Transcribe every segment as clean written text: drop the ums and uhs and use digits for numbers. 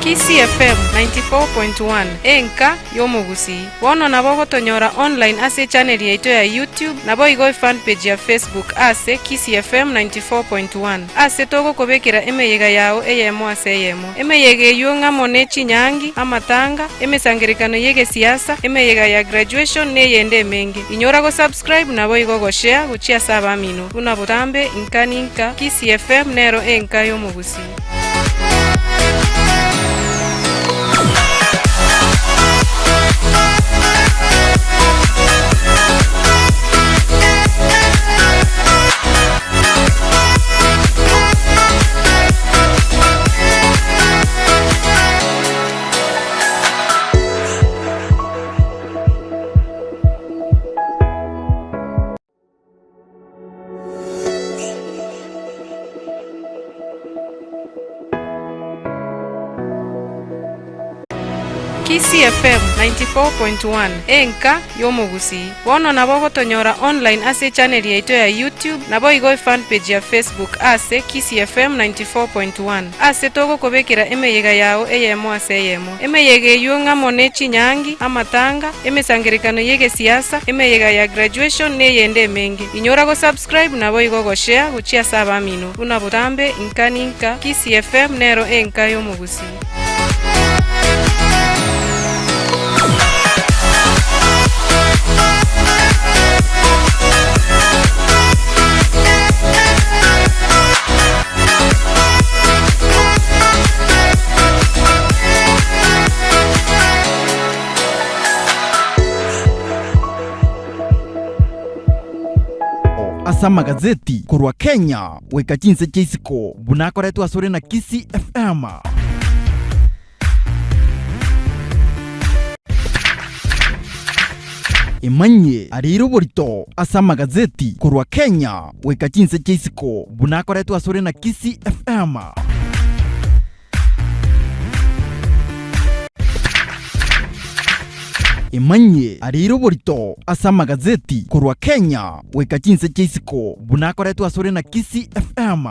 Kisii FM 94.1, enka y'omogusii. Bono nabo ogotonyora online ase echaneli yaito ya YouTube naboigo efanpage ya Facebook ase Kisii FM 94.1 ase togokobekera emeyega yao eyemo ase eyemo. Emeyega eyio ng'amo ne chinyangi, amatanga, emesangerekano y'egesiasa, emeyega ya graduation neyende emenge. Inyora go subscribe naboigo go share gochia ase abamino buna botambe inka ninka Kisii FM nero enka y'omogusii. Kisii FM 94.1, enka y'omogusii. Bono nabo ogotonyora online ase echaneli yaito ya YouTube naboigo efanpage ya Facebook ase Kisii FM 94.1 ase togokobekera emeyega yao eyemo ase eyemo. Emeyega eyio ng'amo ne chinyangi, amatanga, emesangererekano y'egesiasa, emeyega ya graduation neyende emenge. Inyora go subscribe naboigo go share gochia ase abamino buna botambe inka ninka Kisii FM nero enka y'omogusii. Ase amagazeti korwa Kenya goika chinse chia isiko buna akoretwe asore na Kisii FM. Emanyie areire oborito ase amagazeti korwa Kenya goika chinse chia isiko buna akoretwe asore na Kisii FM. Emanyie areire oborito ase amagazeti korwa Kenya goika chinse chia isiko buna akoretwe asore na Kisii FM.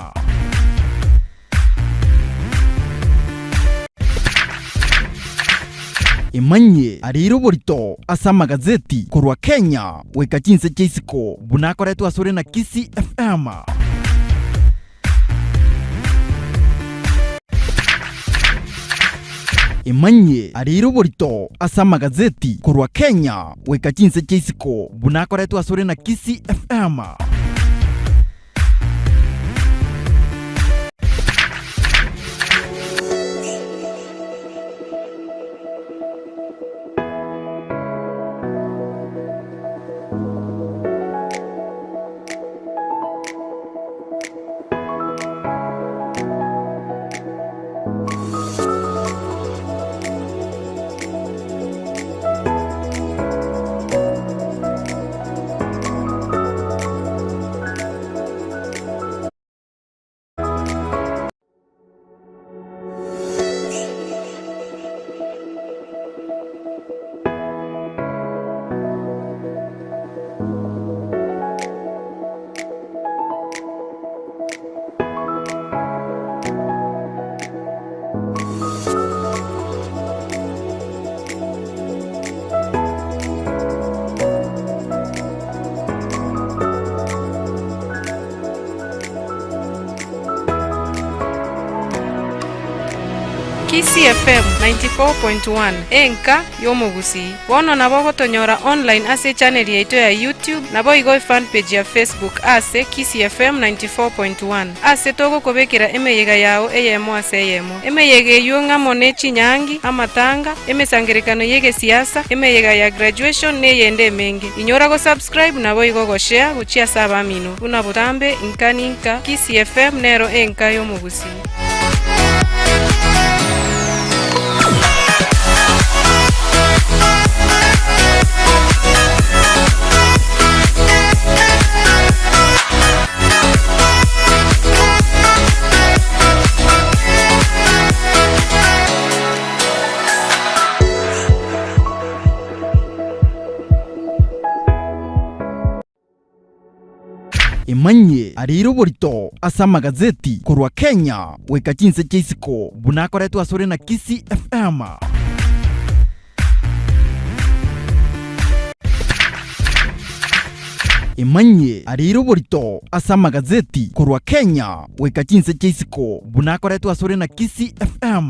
Emanyie areire oborito ase amagazeti korwa Kenya goika chinse chia isiko buna akoretwe asore na Kisii FM. Emanyie areire oborito ase amagazeti korwa Kenya goika chinse chia isiko buna akoretwe asore na Kisii FM. Kisii FM 94.1, enka y'omogusii. Bono nabo ogotonyora online ase echaneli yaito ya YouTube naboigo efanpage ya Facebook ase Kisii FM 94.1 ase togokobekera emeyega yao eyemo ase eyemo. Emeyega eyio ng'amo ne chinyangi, amatanga, emesangerekano y'egesiasa, emeyega ya graduation neyende emenge. Inyora go subscribe naboigo go share gochia ase abamino buna botambe inka ninka Kisii FM nero enka y'omogusii. Emanyie. Arire oborito ase amagazeti korwa Kenya goika chinse chia isiko buna akoretwe asore na Kisii FM. Emanyie arire oborito ase amagazeti korwa Kenya goika chinse chia isiko buna akoretwe asore na Kisii FM.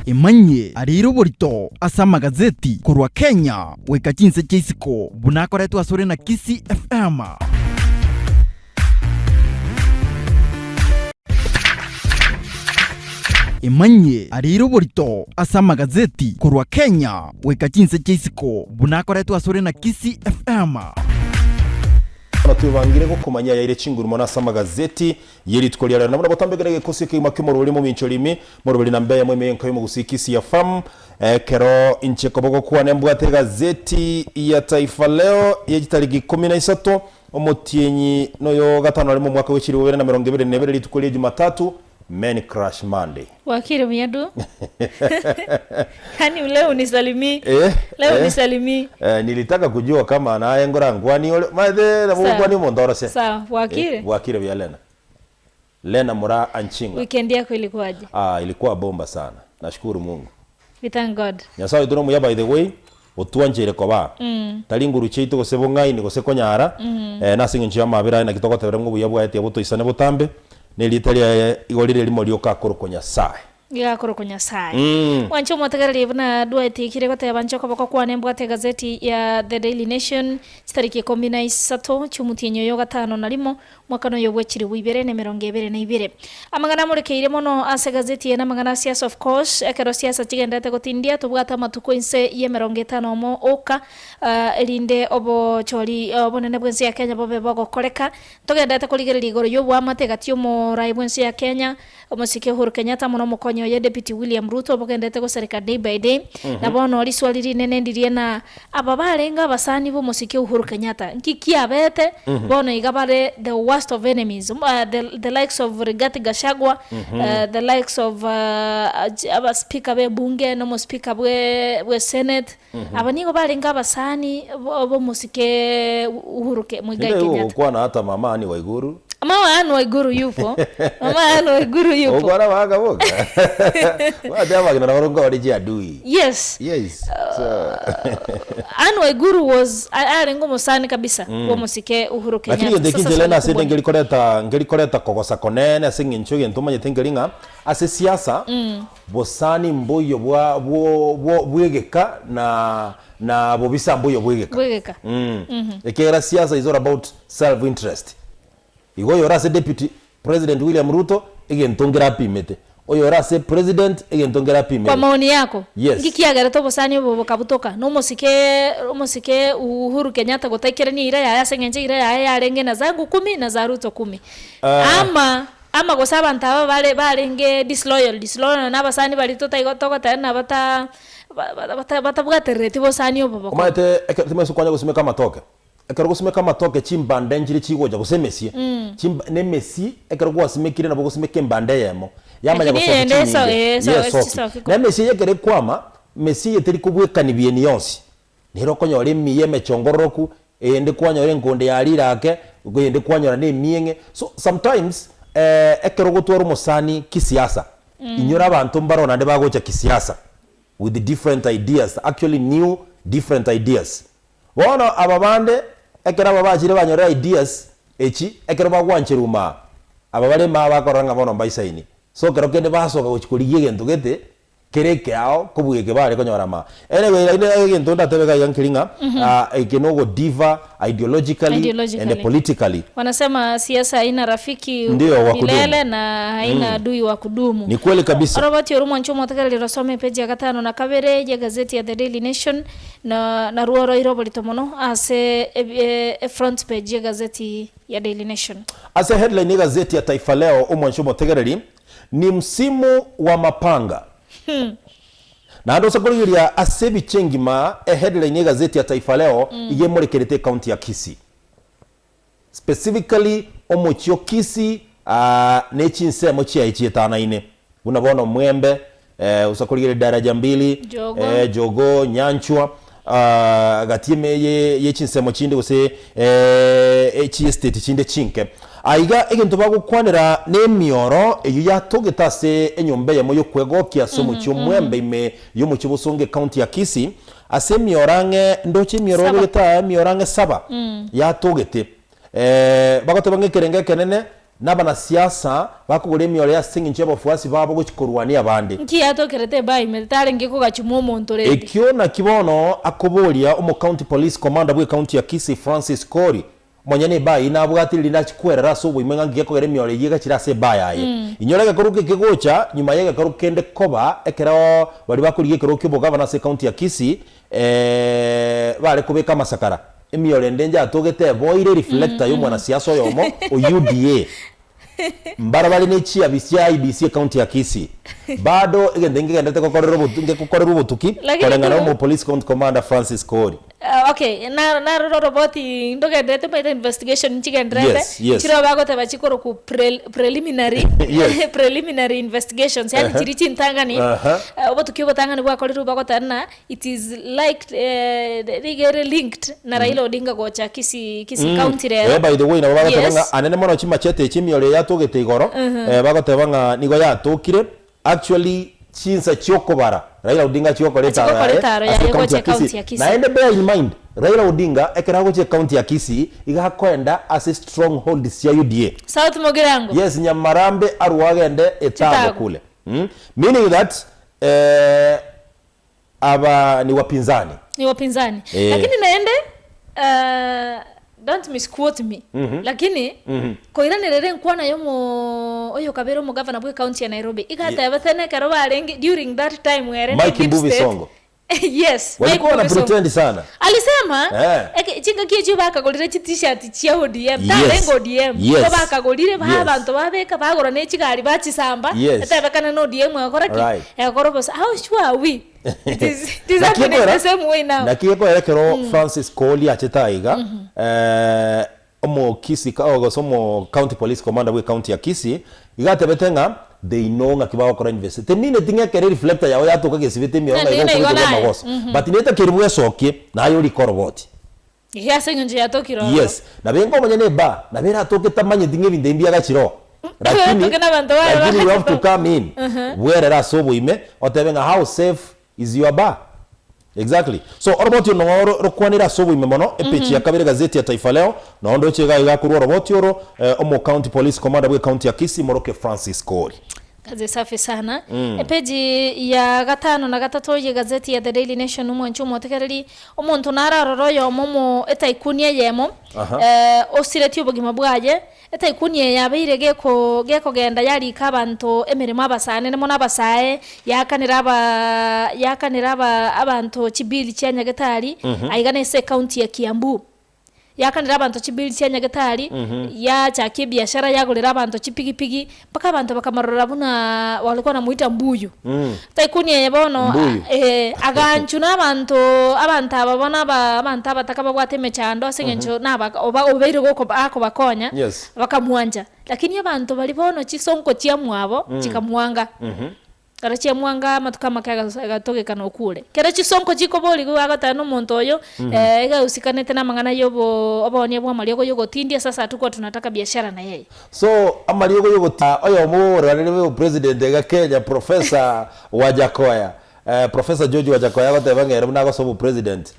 Emanyie arire oborito ase amagazeti korwa Kenya goika chinse chia isiko buna akoretwe asore na Kisii FM. Emanyie arire oborito ase amagazeti korwa Kenya goika chinse chia isiko buna akoretwe asore na Kisii FM. Bono twebangire gokomanyia ayaire chinguru mono ase amagazeti ye rituko ria rero. Na buna botambe egekosi ekegima ki'omoroberi momincho rimi, moroberi namba eyemo ime y'enka y'omogusii Kisii FM. Ekero inche koba gokwana embwate egazeti ya Taifa Leo ye chitariki ikomi na isato, omotienyi noyo gatano arimo omwaka bwe chilifu bibere na merongo ebere na ebere rituko ria Jumatatu, Men Crush Monday. Wakiri Muyadu. Yaani leo unisalimii. Eh, Leo eh. unisalimii. Eh, nilitaka kujua kama naye ngora nkwani ore maete nabo Sawa. nkwani omonto orose. Sawa, wakire. Eh, bwakire buya Lena. Lena Mura Anchinga. Weekend yako ilikuwaje? Ah, ilikuwa bomba sana. Nashukuru Mungu. We thank God. Nyasaye oito nomuya by the way, otwancheire koba. Tari nguru chiaito gose bong'aini gose konyara, eh, nase eng'encho y'amabera aye naki togotebera ng'a obuya bwaye tiga botoisane botambe, na erieta riaye igo rire erimo rioka akorokwa Nyasaye. Iga akorokwa Nyasaye. Mwanche omotegererie buna dwaetikire goteba nche okoboko kwane mbwate egazeti ya The Daily Nation chitariki ikomi na isato chi'omotienyi oyo gatano na rimo Mwakano oyo bwe chilifu ibere na emerongo ebere na ibere. Amang'ana amorekeire mono ase egazeti eye namang'ana a siasa of course, ekero siasa chigenderete gotindia tobwate amatuko inse y'emerongo etano omo oka erinde obochori obonene bw'ense ya Kenya bobe bogokoreka. Ntogenderete korigereria igoro y'oboamate egati y'omorai bw'ense ya Kenya Omosike Uhuru Kenyatta amo nomokonyi oye Deputy William Ruto bogenderete gosereka day by day. Na bono riswali rinene ndirie na aba barenge abasani b'omosike Uhuru Kenyatta nki kiabete bono iga bare the worst of enemies the, the likes of Rigathi Gachagua the likes of aba speaker be bunge nomo speaker bwe bwe senate aba nigo barenge abasani b'omosike Uhuru Muigai Tindaiigwa Kenyatta. gokwana hata mama Anne Waiguru. Mama Anne Waiguru yupo. Mama Anne Waiguru yupo. Okwana bakaboka. Bwate abagina nabo nkore chiadui. Yes. Yes. So Anne Waiguru was arenge omosani kabisa bw'omosike Uhuru Lakini Kenyatta. egento eki Sasa inche swali rende ase kubwa ende nkerikoreta nkerikoreta kogosa konene ase eng'encho egento omanyete nkeri ng'a ase siasa bosani mboiyo bwa bwo bwo bwegeka na na bobisa mboiyo bwegeka. Bwegeka. Ekiagera siasa is all about self interest. Igo oyore ase deputy president William Ruto egento nkere apimete, oyore ase president egento nkere apimete. Kwa maoni yako, Yes. nki kiagerete obosani obo bokabutoka? Na omosike omosike Uhuru Kenyatta gotaikerania eira yaye ase eng'encho eira yaye yarenge na zangu kumi na za Ruto kumi. Ama ama gose abanto aba bare barenge disloyal disloyal na abasani baria totaigo togoteba ng'a bata ba batabwaterereti bosani obo bokong'u. Omanyete ekero timanyeti kwanya gosimeka amatoke. Ekero ogosimeka amatoke chimbande nchire chigocha gose emesie, chimba nemesie ekero gwasimekire nabo ogosimeka embande eyemo, yamanya Lakini gosokia eyende eso- chinyinge, eh, eso- yesoki. chisoki Na emesie eye ekero ekwama, mesie eye teri kobwekani bieni yonsi, nere okonyora emiya emechongororoku, eyende kwanyora enkonde yarire ake, eyende kwanyora na emieng'e, so sometimes ekero ogotwara omosani kisiasa, inyora abanto mbaro naende bagocha kisiasa with different ideas, actually new different ideas. Bono aba bande, ekero aba bachire banyorire ideas echi, ekero bagwancherwa maa, aba bare maa bakorora ng'a bono mbaisaini. So ekero kende basoka gochia korigia egento gete, kere ekeao kobua eke bare konyora maa. Anyway, lakini egento ndatebe iga iga nkeri ng'a, eke na ogodiffer ideologically and Ideologically. politically. Wanasema siasa haina rafiki Ndio, wa kudumu. milele na haina adui wa kudumu. Ni kweli kabisa. Robert oria omwanche omotegereri orosome epeji ya gatano na kabere ya egazeti ya The Daily Nation Na narwo oroire oborito mono ase efront page y'egazeti ya Daily Nation. Ase headline y'egazeti ya Taifa Leo omwanche omotegereri, Ni msimu wa mapanga. Naende ose korigereria ase ebicha engima eheadline y'egazeti ya Taifa Leo iga emorekerete ecounty ya Kisii. Specifically omochie o Kisii ne chinsemo chiaye chietanaine buna bono Mwembe, eh, ose korigereria Daraja Mbili, Jogoo. eh, Jogoo, Nyanchwa. Gati ime ye chinsemo chinde gose chiestate chinde chinke. Aiga egento bagokwanera nemioro eyio yatogete ase enyomba eyemo y'okwegokia ase omochie omwembe ime y'omochie bosongo ecounty ya Kisii, ase emioro ang'e ndoche emioro Saba. babegete aa emioro ang'e saba yatogete. Bagoteba ng'a ekerengo ekenene Nabanasiasa bakogora emioro ase engencho y'abafuasi babo gochia korwania abande. Nki yatokerete ebaa ime tarenge kogachuma omonto rende. Ekio nakio bono akoboria omocounty police commander bw'ecounty ya Kisii Francis Kori, omonyene ebaa eyio nabwatire rinde achie kwerera ase oboime ng'a nki gekogera emioro eyio egachire ase ebaa yaye. Inyora egekorwa eke kegocha nyuma y'egekorwa kende koba ekero baria bakorigia ekerogo ki'obogavana ase ecounty ya Kisii bare kobeka amasakara. Emioro ende njatogete eboire reflector y'omwanasiasa oyomo o UDA. Mbara bare ne chiabisi chia IEBC ecounty ya Kisii. Bado egento nkegenderete gokorera obotu ngegokorerwa obotuki Lakini koreng'ana tu- omo police county commander Francis Koori. Ah, okay naro naroro roboti ndogenderete omanyete investigation nchigenderete Yes, yes. chiroo bagoteba chikorokwa pre preliminary Yes. preliminary investigations yaani Ehe. chiria chintang'ani Aha. eh, obotuki obotang'ani bwakorirwe bagoteba ng'a It is like nigo ere linked na Raila Odinga gocha Kisii Kisii County rero. Eh, by the way nabo bagoteba Yes. ng'a anene mono chimachete echi emioro eye yatogete igoro eh, bagoteba ng'a nigo yatokire actually chinsa chiokobara Raila Odinga achie gokora Achie etaro gokora yaye etaro ase yaye ecounty gocha ya ecounty Kisii. ya Kisii. Naende bear in mind Raila Odinga ekero agochia ecounty ya Kisii iga akoenda ase stronghold sia UDA. South Mugirango. Yes, Nyamarambe arwe agende Etago Chitago. kule. Meaning that eh, Aba ni wapinzani. Ni wapinzani. Eh. Lakini naende uh, don't misquote me. Lakini koiranerera enkwana yomo oyo kabere omogavana bwe county ya Nairobi igatebete nekero barenge during that time ere na Mike deep Mbuvi state. Sonko. Yes, Mike Walikuwa wana Mbuvi Sonko. pretend sana. Alisema Eh. eke chingaki echio bakagorire chi t-shirt chia ODM Yes. tarenge ODM Yes. ko bakagorire ba Yes. abanto babeka bagora ne chigari bachisamba Yes. etebekana na ODM egokora ki Right. egokora bosa how sure are we it is, it is Naki happening ekwera- the same way now Naki ekwera ekero Francis Kooli achete aiga eh, omo Kisii ka- oh, gose omo county police commander bwe county ya Kisii iga atebete ng'a they know ng'aki bagokora investi temineti ng'a ekero ereflector yao yatoka gesibete emioro Na ng'a igo nina igo okobekwa naye. amagoso but netakeire bwesokie naye orike oroboti Iga ase eng'encho yatokire ororo. Yes, nabo enga omonyene eba, nabo eratoke tamanyeti ng'a ebinto ebi mbiagachire oo. Lakini, Etoke nabanto baye lakini you have to bagachete. come in, bwerere ase oboime, otebe ng'a how safe is your bar? Exactly. So oroboti oro nong'o ro- rokwanire ase oboime mono, epeji ya kabere egazeti ya Taifa Leo, noo ndoche iga iga korwa oroboti oro, eh, omo county police commander bwe county ya Kisii, Moroke Francis Koori. Kazi safi sana. Epeji ya gatano na gatato ye gazeti ya The Daily Nation omwanche omotegereri omonto nararore oyomo omo etaikuni eyemo Aha. eh, osiretie obogima bwaye etaikuni eye yabeire geko gekogenda yarika abanto emeremo abasaanene mono abasae yakanera aba yakanera aba abanto chibili chia nyagetari aiga nese ecounty ya Kiambu. Yakanera abanto chibili chia nyagetari, yachakia ebiashara yagorera abanto chipigipigi, mpaka abanto bakamarora buna walikuwa wanamuita mbuyu. Taikuni eye bono Mbuyu. eh, aganchwa na abanto abanto aba bono aba abanto abataka babwate emechando ase eng'encho naba oba obeire goko akobakonya, Yes. bakamwancha. Lakini abanto baria bono chisonko chiamwabo chikamwanga. Kare chiamwanga amatuko amake agatogekana okure. Kere chisonko chikoborigwa agoteba nomonto oyo iga ahusikanete namang'ana yobo oboonia bw'amariogo yogotindia sasa hatukuwa tunataka biashara na yeye. So amariogo yogotindia oyomo bw'oborwaneri bwa obopresident iga Kenya Professor Wajackoyah Professor George Wajackoyah agoteba ng'a ere buna agosoa obopresident.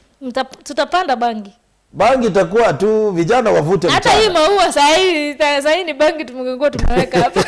Tutapanda bangi. Bangi itakuwa tu vijana wavute Hata hii mchana. maua saa hii saa hii ni bangi tumekuwa tumeweka hapa.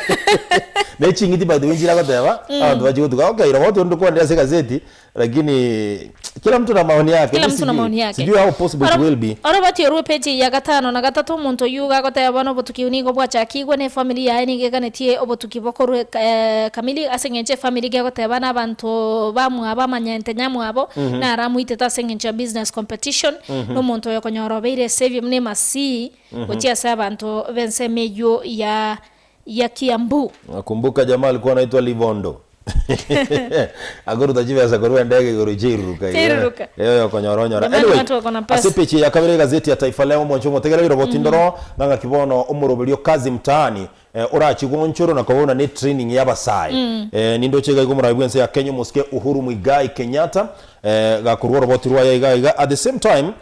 Ne ching'iti by the way nchire agoteba abanto bachie gotuka okay robo tondu kwandera ase egazeti lakini kila mtu na maoni yake Kila mi mtu na sijui- maoni yake. sijui how possible it will be Oroboti orwo page ya gatano na gatato omonto oyio iga agoteba bono obotuki nigo bwachakigwe na efamiri yaye nigo eganetie obotuki bokorwe eh, kamili ase eng'encho efamiri iga egoteba na abanto bamwabo amanyente nyamwabo naramoitete ase eng'encho ya business competition Nomonto oyo okonyora obeire esaviour buna Emasii gochia ase abanto b'ensemo eyio ya ya Kiambu. Nakumbuka jamaa alikuwa anaitwa Livondo akoruta chibesa korwa endege igoro chiairuruka iga. Chiairuruka. Eyo yokonyora onyora. Jamani Anyway, watu wako na pesa. ase epeji ya kabere egazeti ya Taifa Leo omonche omotegereri roboti ndoro ng'a ng'aki bono omoroberio kazi mtaani eh, orachie gonchorwa na koba buna ne training y'abasae. Eh, nindoche iga iga omorai bw'ense ya Kenya omosike Uhuru Muigai Kenyatta. Gakorwa oroboti rwaye iga iga. At the same time,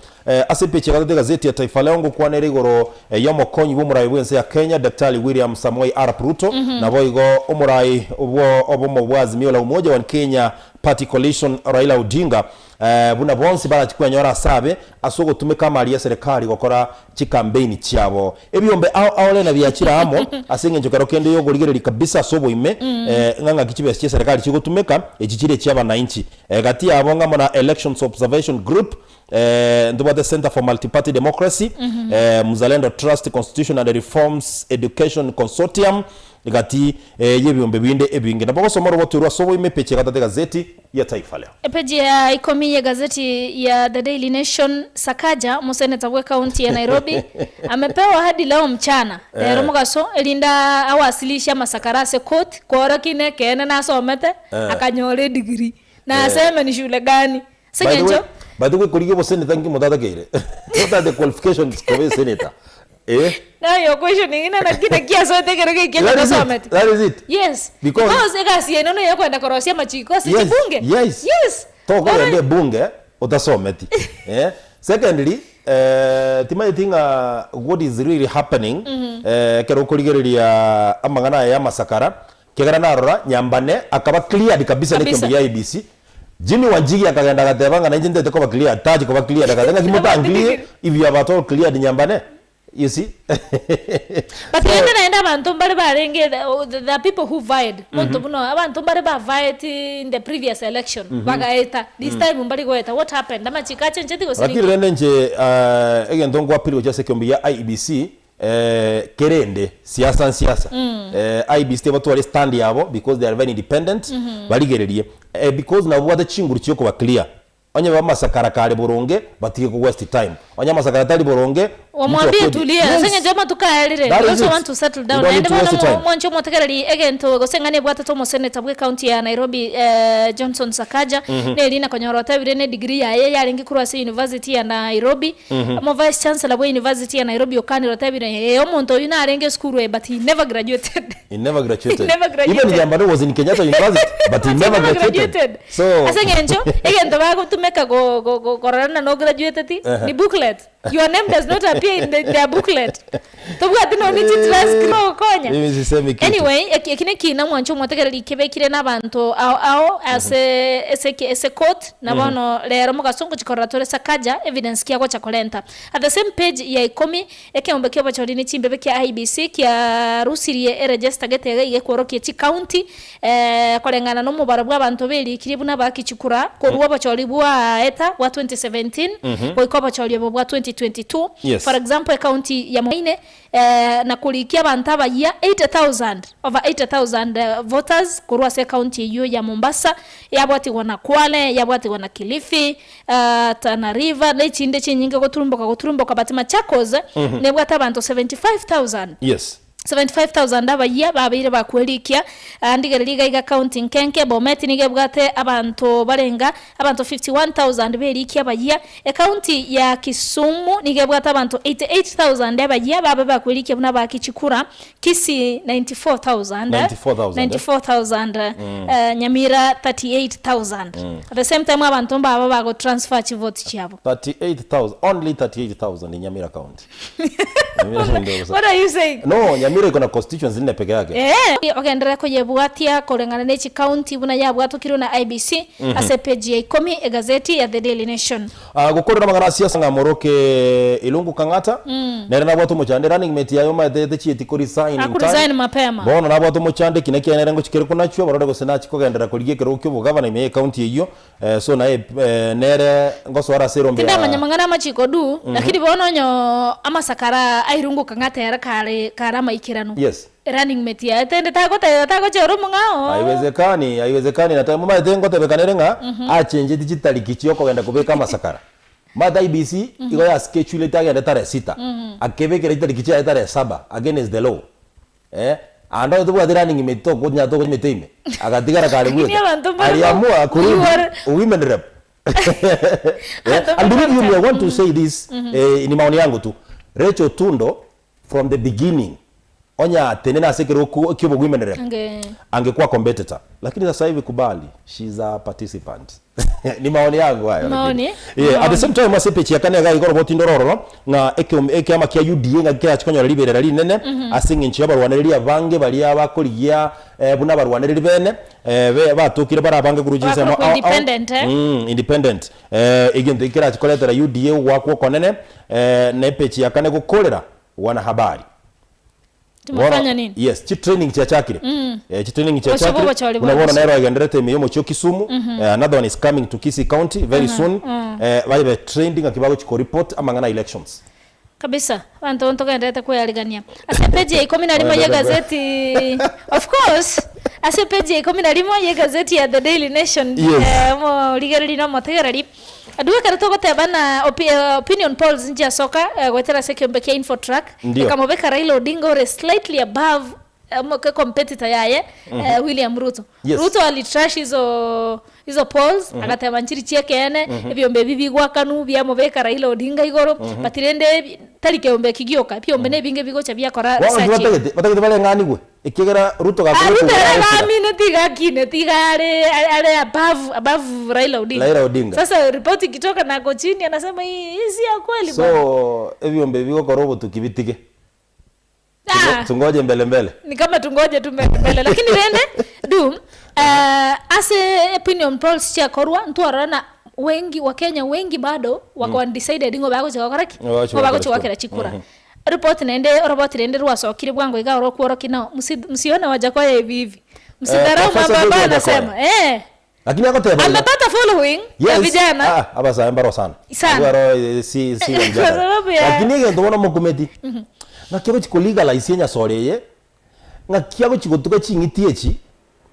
ase epeji ya gatato egazeti ya Taifa Leo ngokwanere igoro y'omokonyi bw'omorai bw'ense ya Kenya, Daktari William Samoei Arap Ruto, naboigo omorai bwo obomo bwa Azimio la Umoja One Kenya Party Coalition Raila Odinga, buna bonsi barachi kwenyora ase abe ase ogotumeka amari y'eserekari gokora chikampeini chiabo. Ebiombe ao ao rena biachire amo ase engencho kero kende y'okorigereria kabisa ase oboime ng'a ng'aki chibesa chi'eserekari chigotumeka, echi chire echi'abanainchi. Gati yabo ng'amo na Elections Observation Group, ntobwate Centre for Multiparty Democracy, Mzalendo Trust Constitution and Reforms Education Consortium, gati y'ebiombe binde ebinge. Nabo ogosoma oroboti orwo ase oboime epeji ya gatato egazeti ya Taifa Leo. Epeji ya ikomi y'egazeti ya The Daily Nation, Sakaja, omoseneta bw'ekaunti ya Nairobi, amepewa hadi leo mchana, rero mogaso, erinde awasilishe amasakara ase court kworokia nekeene nasomete akanyora edegree na aseme ni shule gani. Ase By the way, eng'encho by the way korigia oboseneta nki omonto atakeire? What are the qualifications koba esenator? Eh? Naye oquestioning ng'a naki naki asoete ekero geke That is it. atasometi. That is it. Yes. Because- Because egasi yaino noyo okoenda korosia amachiko ase Yes, chibunge. yes. Yes. Tokogenda Bono- ebunge otasometi. Eh? Secondly, eh, timanyeti ng'a what is really happening eh, ekero okorigereria amang'ana aya ya amasakara, Ekiagera narora nyambane akaba cleared kabisa Kabisa. nekiombe gia IEBC, Jimmy Wanjigi akagenda agateba ng'a nainche ntete koba cleared, tachi koba cleared, agateba ng'aki motanclear if you have at all cleared nyambane, you see. But So, rende naende abanto mbare barenge the, the people who vied monto buna abanto mbare ba vied in the previous election bagaeta this time mbari goeta what happened amachiko achencheti gose Lakini ninki? rende inche egento nkoappeal gochia ase ekiombe gia IEBC, Kerende siasa nsiasa IEBC tebatware stand yabo because they are very independent barigererie because nabo babwate chinguru chia okoba clear onye amasakara kare boronge batige ko waste time onye amasakara tari boronge mtu Wamwambie akwedi- tulia Yes. ase eng'encho amatuko aerire That We is also it. want to settle We down don't need naende to waste bono time. mwanche omotegereri egento gose ng'a nebwatete omoseneta bwe county ya Nairobi eh, Johnson Sakaja neri nakonyora otebire ne degree yaye yarenge korwa ase university ya Nairobi Omo vice chancellor bwe university ya Nairobi okanire otebire ee omonto oyio narenge esukuru eye but he never graduated. He never graduated. He never graduated. Even Nyambane was in Kenyatta University, but he never graduated. So Ase eng'encho egento bagotumeka go- go- go- korora ng'a no graduated ni booklet. Your name does not appear in the, their booklet. Tobwati nonye chi transcript ogokonya. Mimi sisemi kitu. Anyway, eki eki nekina mwanche omotegereri kebekire na abanto ao ao ase ase eke ase court na bono rero mogaso ngochi korora tore Sakaja evidence ki agocha korenta. At the same page ya ikomi, ekeombe kia obochori ne chimbebe kia IEBC kiarusirie eregister gete iga iga ekworokia chicounty koreng'ana na omobaro bwa abanto berikirie buna abakichikura korwa obochori bwaeta bwa 2017 goika obochori obo bwa 2022. Yes. For example, ecounty ya Moine na korikia abanto abayia 80,000, over 80,000 voters korwa ase ecounty eyio ya Mombasa, yabwatigwa na Kwale, yabwatigwa na Kilifi, Tana River, na echinde chinyinge goturumboka goturumboka, but Machakos nebwate abanto 75,000. Yes. 75,000 abayia babeire bakwerikia. Ndigereria iga iga county nkenke, Bomet nigo ebwate abanto barenga abanto 51,000 berikia abayia. Ecounty ya Kisumu nigo ebwate abanto 88,000 abayia babe bakwerikia buna baki chikura. Kisii 94,000, 94,000, eh? 94,000, Nyamira 38,000. At the same time abanto mbaba bagotransfer chivote chiabo. 38,000, only 38,000 in Nyamira County. Nyamira ni ndogo sana. What are you saying? No, Nyamira iko na constituency nne peke yake. Eh, ogenderere koyebwatia koreng'ana ne chikaunti buna yabwatokirwe na IEBC ase epeji ya ikomi egazeti ya The Daily Nation. Ah, gokorera amang'ana a siasa ng'a moroke Ilungu Kang'ata nere nabwate omochando running mate yaye omanyete techieti ko resign in Aku time. resign mapema. Bono nabwate omochando eki naki nere ngochi kere konachwa barore gose nachi kogenderera korigia ekerogo kia obogavana ime ye county eyio Eh, so naye eh, nere ngosoara ase erombe ya Tindamanya mang'ana amachiko du, lakini bono onye amasakara airunguka ng'a ere kare kare amaikeranu. Yes. Running mate yaye tende tagoteba tagochora omong'ao. Haiwezekani, haiwezekani na momaete ngotebekana ere ng'a achenjeti chitariki chiokogenda kobeka amasakara. Omanyete IEBC igo ya schedulete agende tarehe sita, akebekera chitariki chiaye tarehe saba against the law. Eh, ande onye tobwati running mate tokonya tokomete ime, agatigara kare Lakini bweka. abanto mbare Aliamua you kurudi are women rep. Eh, Abanto and believe you me, I want to mbare say this, eh, ni maoni yangu tu. Rachel Tundo from the beginning. Onye atenene ase ekerogo ki'obogwimenere, Ange. angekuwa competitor. Lakini sasa hivi kubali, she's a participant. Ni maoni yangu hayo. Maoni, lakini. Yeah, at the maoni. same time ase epechi ya kane iga igo roboti ndore ororo ng'a ekeom- ekeama kia UDA ng'a kerachi konyora riberera rinene ase eng'encho y'abarwanereri abange baria bakorigia eh, buna abarwanereri bene eh, be batokire bare abange korwa chinsemo Bakorokwa ao- ao. independent, eh? Mm, independent. Eh, egento eki kerachi koretera UDA ogoakwa okonene eh, na epechi ya kane gokorera wanahabari. Tumefanya nini? Yes, chitraining chiachakire. Mm. Eh, chitraining Obochori chiachakire. obochori Buna bwa bono nero egenderete ime y'omochie o Kisumu. Eh, another one is coming to Kisii County very soon. Eh, babe trained ng'aki bagochi ko report amang'ana elections. Kabisa, abanto ntogenderete kweyarigania. Ase epeji ya ikomi na rimo ye gazeti of course, ase epeji ya ikomi na rimo ye gazeti ya The Daily Nation Yes. eh, omorigereri na omotegereri Adwo ekero togoteba na opi, opinion polls nchiasoka eh, goetera ase ekeombe kia Infotrack Ndio. ekamobeka Raila Odinga ore slightly above eh, competitor yaye eh, William Ruto. Yes. Ruto alitrash hizo hizo polls agateba nchiri chiekeene ebiombe ebi bigwakanu biamobeka Raila Odinga igoro but rende ebi- tari keombe eki gioka ebiombe na ebinge bigocha biakora Bono research eye. batagete batagete bareng'anigwe Ekiagera Ruto Ah, gakorire Ruto okogoro ere agosira. gamine tiga akine tiga are are above above Raila Odinga. Raila Odinga. Sasa ripoti ikitoka na ako chini anasema hii hii si ya kweli bwana. So ebiombe bigokora obotuki bitige. Ah. Tungoje mbele mbele. Ni kama tungoje tu mbele mbele lakini rende du uh, ase opinion polls chiakorwa ntwarora na wengi wakenya wengi bado wako undecided ng'o bagocha gokora ki Ng'o bagocha ng'o bagocha gokera gwakera chikura Report naende oroboti rende rwasokire bwango iga orokworokia nao msi, msione Wajakoya hivi hivi msidharau Eh, mambo Professor ambayo George Wajakoya. anasema eh Lakini agoteba iga. amepata following ya Yes. vijana Ah, abasae mbaro sana. Sana. Abwo aro eh, si si Kwa vijana. sababu ya- Lakini egento bono mokumeti. Ng'aki ogochi ko legalize enyasore eye, ng'aki agochi gotuga ching'iti echi,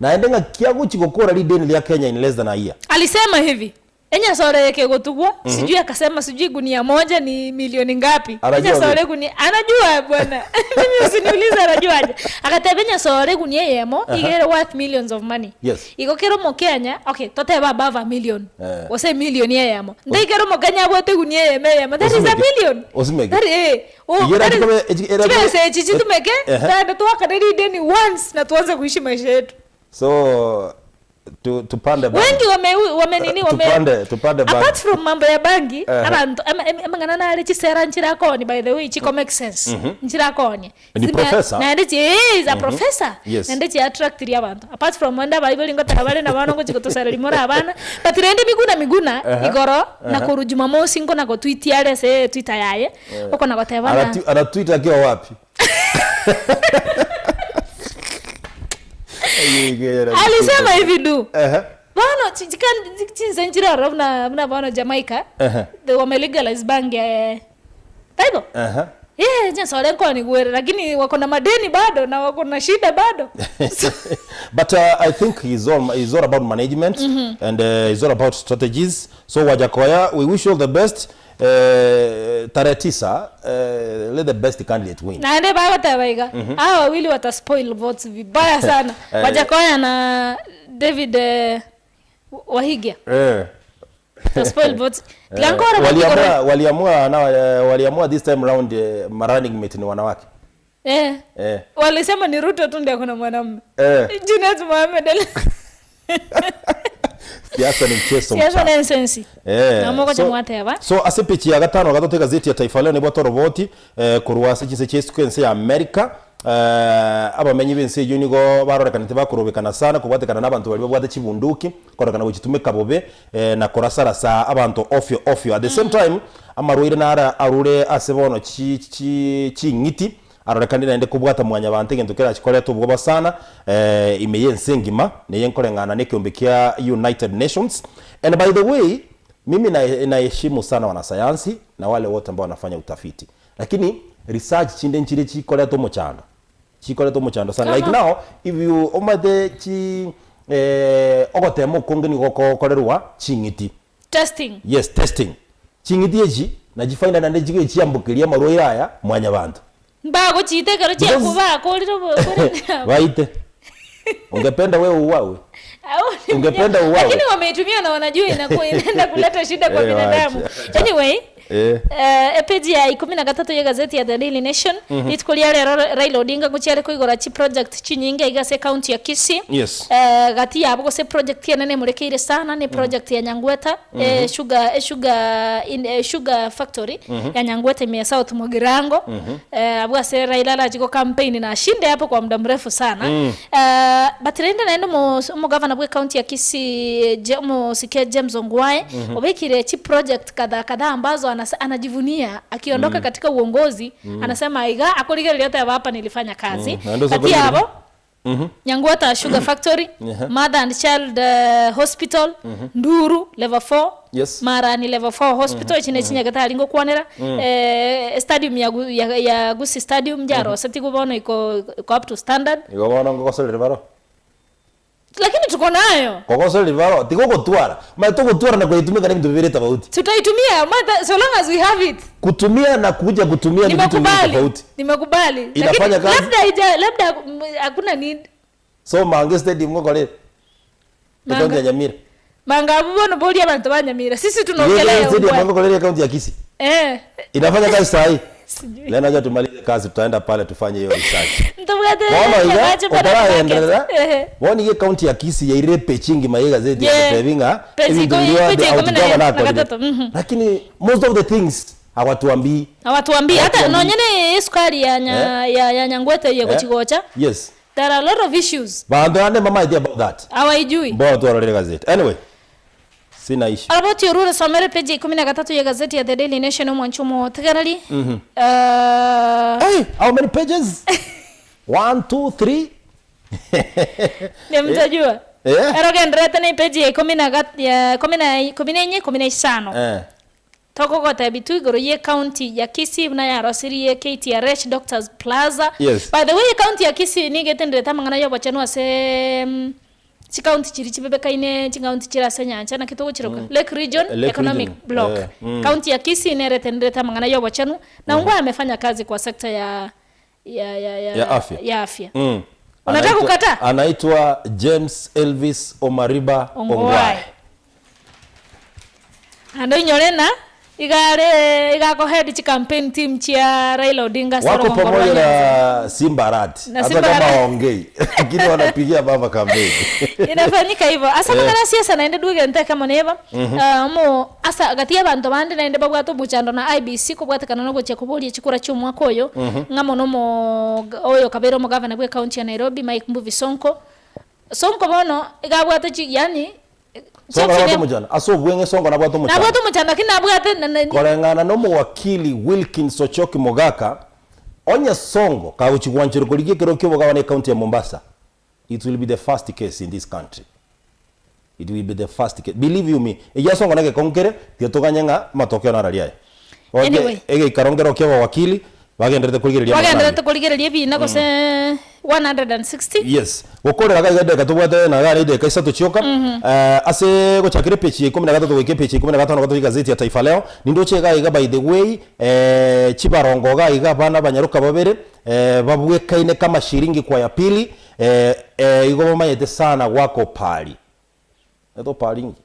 naende ng'aki agochi gokora rideni ria Kenya in less than a year. alisema hivi Enyasore eye kegotugwa, sijui akasema sijui gunia moja ni milioni ngapi. Anajua Enyasore vipi? gunia anajua bwana. Mimi usiniulize anajuaje. Agateba enyasore gunia eyemo iga ere worth millions of money. Yes. Igo kera omokenya, okay, totebe above a million. Eh. Gose emilion eyemo. Ntai kera omokenya abwate egunia eyemo eyemo, that is a Osimeke. million. Osimeke. That eh, oh, Iga that is- erachikobe- echi- erachi- chibesa echi chitumeke, Ehe. tande twakane rideni once na tuanze kuishi maisha yetu. So tu, tupande bangi. Wengi wame wame nini wame Tupande tupande bangi. apart from mambo ya bangi Ehe. abantu amang'ana nare chisera nchirakoni by the way chiko make sense nchirakonia Ni professor. naende chi eh, is a professor Yes. naende chi attractirie abanto apart from wende abaibori ngoteba bare na bono ngochi gotosareria more abana but rende miguna miguna igoro na korwa jumamosi nkona gotweet are ase twitter yaye okona goteba ng'a Anatu- Anatweet akiwa wapi? Alisema hivi du Ehe. bono chi- chikan- chi- chinse nchire ororo buna buna bono Jamaica Ehe. they wame legalize bangi eh, taibo Ehe. yeah, nyasore nkonigwere lakini wako na madeni bado na wako na shida bado so, But I think he's all, he's all about management and he's all about strategies. So Wajakoya, we wish you all the best. Eh, tarehe tisa eh, let the best candidate win. Naende bagoteba iga hawa wawili wataspoil votes vibaya sana Eh. Wajakoya na David eh, Wahigia Eh. wataspoil votes Eh, Tigankora waliamua waliamua na eh, waliamua this time round eh, ma running mate ni wanawake. eh Eh. walisema ni Ruto tu ndiye akona mwanamume Eh. Junet Mohamed Ali Siasa ni mchezo siasa mchafu. nonsense Eh, Namo so- mwateba so ase epeji ya gatano gatoto egazeti ya Taifa Leo nebwate oroboti eh, korwa ase chinse chia isiko ense ya America eh, abamenyi b'ense eyio nigo barorekanete bakorobekana sana kobwatekana na abanto baria babwate chibunduki kororekana gochitumeka bobe eh, na korasarasa abanto ofyo ofyo at the same time amarwaire nara arure ase bono chi chi ching'iti Arorekane naende kobwata mwanyabanto egento kerache koreta obwoba sana ime y'ense engima, neye nkoreng'ana nekeombe kia United Nations. And by the way, mimi naheshimu sana wanasayansi na wale wote ambao wanafanya utafiti, lakini research chinde nchire chikoreta omochando, chikoreta omochando sana like now if you omanyete chi ogotema okonge nigo gokorerwa ching'iti Testing. Yes, testing. Ching'iti echi nachifaina naende chigochia chiambokeria amarwaire aya mwanyabanto. Mbagochiita ekero Because chiaku bakorire obo- Baite. Ungependa wewe uwawe? Au ni Ungependa mwenye- uwawe? Lakini wameitumia na wanajua inakuwa inaenda kuleta shida kwa Eh, binadamu. wacha. Anyway, Eh. Eh, epeji ya ikumi na gatato y'egazeti ya The Daily Nation, rituko ria rero Raila Odinga ngochia are koigora chiproject chinyinge iga ase ecounty ya Kisii. Yes. Eh, gati yabo gose project enene emorekeire sana ne project ya Nyangweta, eh, sugar, eh, sugar, in, eh, sugar factory ya Nyangweta ime ya South Mugirango. Eh, abwo ase Raila arachi go campaign na ashinde hapo kwa muda mrefu sana. Eh, but rende naende omo omogavana bwe county ya Kisii Je, omosike James Ongwae obekire chi project kadhaa kadhaa ambazo anas, anajivunia akiondoka katika uongozi anasema iga akorigereria oteba hapa nilifanya kazi. Naende Kati osokorigereria. yabo Nyangwata Sugar Factory, Mother and Child eh, Hospital, Nduru level 4, Yes. Marani level 4 hospital echi ne chinyagetari ngokwanera eh, stadium ya, Gu- ya, ya Gusii Stadium njaroseti bono iko iko up to standard Igo bono ngogosorera baro. lakini tuko nayo Kogosorera baro tigogotwara. Ma togotwara na kuitumika ni vitu viwili tofauti. tutaitumia mata, so long as we have it Kutumia na kuja kutumia ni vitu viwili nimekubali tofauti. nimekubali lakini Inafanya kazi? labda haija labda mm, hakuna need So mange stadium ngokore. Manga. Ekaunti ya Nyamira. manga abo bono bori abantu banyamira sisi Ile tunaongelea stadium Ongwae. ngokorere kaunti ya Kisii. eh Inafanya kazi saa hii. sijui Leo naja tumalize kazi tutaenda pale tufanye hiyo research. Ntobwate Bono iga abache bara otaraenderera market. Ehe. bono iga ekaunti ya Kisii yaire pechi ngima ya igazeti Yeah. ya Page ebinto iko- biria page the ikumi na- outgover na nakorire. gatatu, mhm. Lakini most of the things hawatuambii. Hawatuambii hata Hawatuambii. nonyene esukari ya nya, ya, ya Nyangwete Eh? yegochigocha Yes. there are a lot of issues Bantu ande mama idea about that. hawaijui Mbona twarorere gazeti. Anyway, sina issue. Albert Orure somere page ya ikumi na gatatu ya gazeti ya The Daily Nation omwanchumo tigarari Eh, Hey, how many pages? One, two, three. nemtajua Eh. erogenderete na ipeji ya ikumi na gat- ya ikumi na ikumi na enye ikumi na isano Eh. tokogotebi tu igoro ye county ya Kisii buna yarosirie KTRH Doctors Plaza Yes. by the way county ya Kisii nigetenderete amang'ana ya obochenu ase mm, chikaunti chiri chibebekaine chikaunti chiri ase nyancha naki togochiroka Lake Region Lake Economic Region. Block Eh, mm. county ya Kisii neretenderete amang'ana ya obochenu na Ongwae amefanya kazi kwa sekta ya ya ya ya, Ya afya. ya afya. Mm. Unataka Anaitwa- kukataa? Anaitwa James Elvis Omariba Ongwae. Ongwae. Ando inyore na igare igako head chi campaign team chia Raila Odinga Wako Soro Gongo pamoja Rwanya. na Simba Arati. Na Hata Simba kama Arati. waongei, lakini wanapigia baba kampeni. inafanyika hivyo asa Eh. mang'ana siasa naende duige nteka moneba mo asa gati y'abanto bande naende babwate omochando na IEBC kobwatekana nogochia koboria chikura chia omwaka oyo ng'a mono mo oyo kabere omogavana bwa ekaunti ya Nairobi Mike Mbuvi Sonko Sonko bono iga abwate chi yani Sonko nabwate omochando. Ase obweng'e Sonko nabwate omochando. nabwate omochando lakini nabwate na- na- Koreng'ana na omowakili Wilkins Ochoki Mogaka, onye Sonko kagochigwanchera korigia ekero kia obogabana ekaunti ya Mombasa, it will be the first case in this country. It will be the first case. Believe you me, egia Sonko negekonkere, tiga toganye ng'a amatokeo nararia aya. Oke, Anyway. egeikaro nkero kia abawakili, bagenderete korigereria amang'ana bagenderete ayio. korigereria ebina gose 160 Yes. Gokorera iga edeka tobwate na gari edeka isato chioka. Eh, ase gochakera epeji ya ikomi na gatato goika epeji ya ikomi na gatano gatoki gazeti ya Taifa Leo. Nindoche iga iga by the way, eh, chibarongo iga iga abana abanyaroka babere, eh, babwekaine kama shiringi kwa ya pili, eh, eh, igo bamanyete sana gwaka opari. Naete opari inki?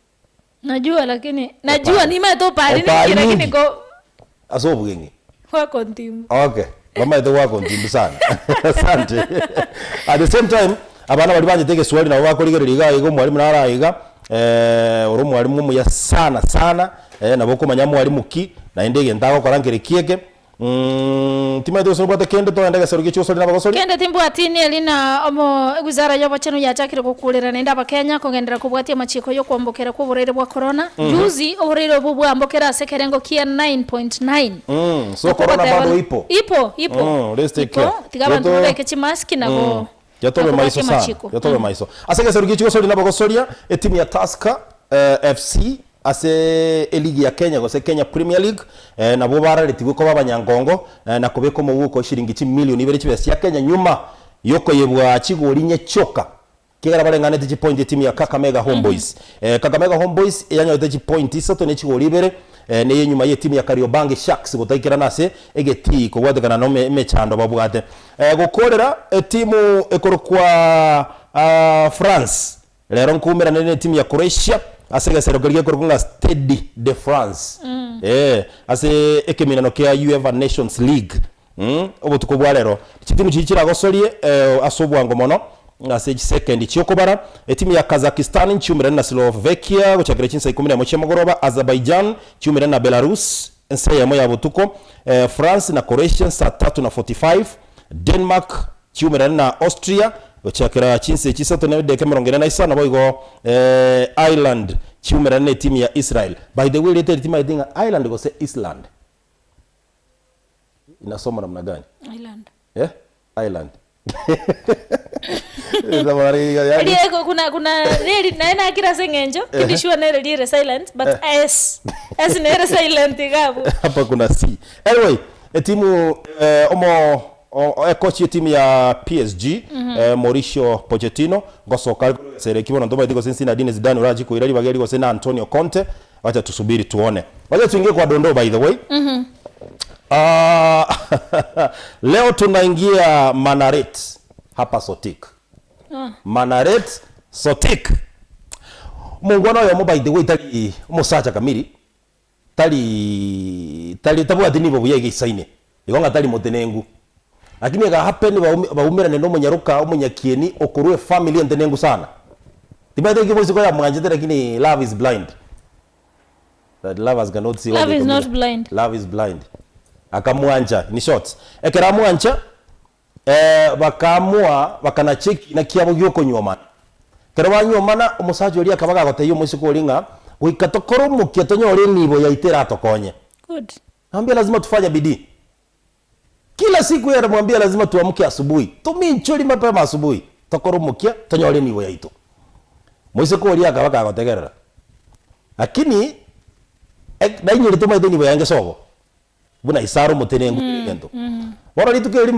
Najua lakini najua Opari. nimaete opari Opari ninki lakini ninki? ko Ase obweng'e. wako ntimu Okay. Bamaete gwaka ontimbu sana. Asante. At the same time, abana baria banchete egeswahili nabo bakorigereria iga iga omwalimu naro iga, eh, ore omwalimu omuya sana sana, eh, nabo okomanya mwalimu ki, naende egento agokora nkere ki eke, timanyete gose nobwate kende togende egesero gia chigosori na abagosori. Kende timbwati nieri na omo ewizara y'obochenu yachakire gokurera naende abakenya kogenderera kobwatia amachiko y'okwambokera kwa oborwaire bwa corona. Juzi oborwaire obwo bwambokera ase ekerengo kia 9.9. So Nako corona goteba bado ipo. Ipo, ipo. Let's take Ipo, care. tiga abanto Yato- babeke chimaski na go Yatobe na maiso kobwatia sana. amachiko. Yatobe maiso. Ase egesero gia chigosori na abagosoria, etimu ya Tusker FC ase eligi ya Kenya gose Kenya Premier League eh, nabwo bararetigwe koba abanyangongo eh, na kobeka omoguko shiringi chimilioni ibere chibesa chia Kenya nyuma yokoyebwa chigori inye chioka kegera bareng'anete chipoint etimu ya Kakamega Homeboys. Eh, Kakamega Homeboys yanyorete chipoint isato ne chigori ibere eh, neye nyuma y'etimu ya Kariobangi Sharks gotaikerana ase egetii kobwatekana na emechando babwate. Eh, gokorera etimu ekorokwa ah, France rero nkumerane ne etimu ya Croatia. ase egesero keria gekorokwa ng'a Stade de France eh, ase ekeminano kia UEFA Nations League mm, obotuko bwa rero. Chitimu chiria chiragosorie eh, ase obwango mono ase chisekendi chiokobara, etimu ya Kazakhstan nchiumerane na Slovakia gochakera chinsa ikomi na emo chiamogoroba, Azerbaijan chiumerane na Belarus ensa eyemo ya botuko, eh, France na Croatia saa tatu na 45, Denmark chiumerane na Austria gochakera chinsa chisato na edeka emerongo ene na isano boigo eh, Ireland chiumerane na etimu ya Israel. By the way reta eri timaeti ng'a Ireland gose Island inasoma namna gani? Ireland. Eh? Ireland. Yani- Rie kuna kuna reri naye nakira ase eng'encho tindi sure nere rire silent but s s nere silent igabu hapa kuna C. Anyway, etimu eh, omo o- ekochi etimu ya PSG eh, Mauricio Pochettino gosoka sereki bono ndoba gose Zinedine Zidane uraji kuira bageri gose na Antonio Conte wacha tusubiri tuone. Wacha tuingie kwa dondoo by the way. Ah, leo tunaingia Manaret hapa Sotik. Ah. Manaret Sotik. Mungwana oyo mo by the way tari omosacha kamiri tari tari tabwati nibo buya igisaine igo nga tari mutenengu lakini ega happen baumirane no munyaruka omunyakieni okorwe family entenengu sana tibaite kiboisi ko ya mwanjete lakini love is blind that lovers cannot see what Love they is not commit. blind. love is blind akamwancha in short ekera mwancha eh, bakamua bakanacheki na kiabo giokonyuomana kero banyuomana omosacha oria akaba gagotebia omoiseke oria ng'a goika tokore omokia tonyore enibo yaito eratokonye good Naambia lazima tufanye bidii. Kila siku yeye anamwambia lazima tuamke asubuhi. Tuminchori mapema asubuhi. Tokoromokia tonyore nibo yaito. Moise ko ria akaba kagotegerera. Lakini ek, nainyore tumaite nibo yange sobo. Buna isaro mutene ngu gento. Bora rituko erimo.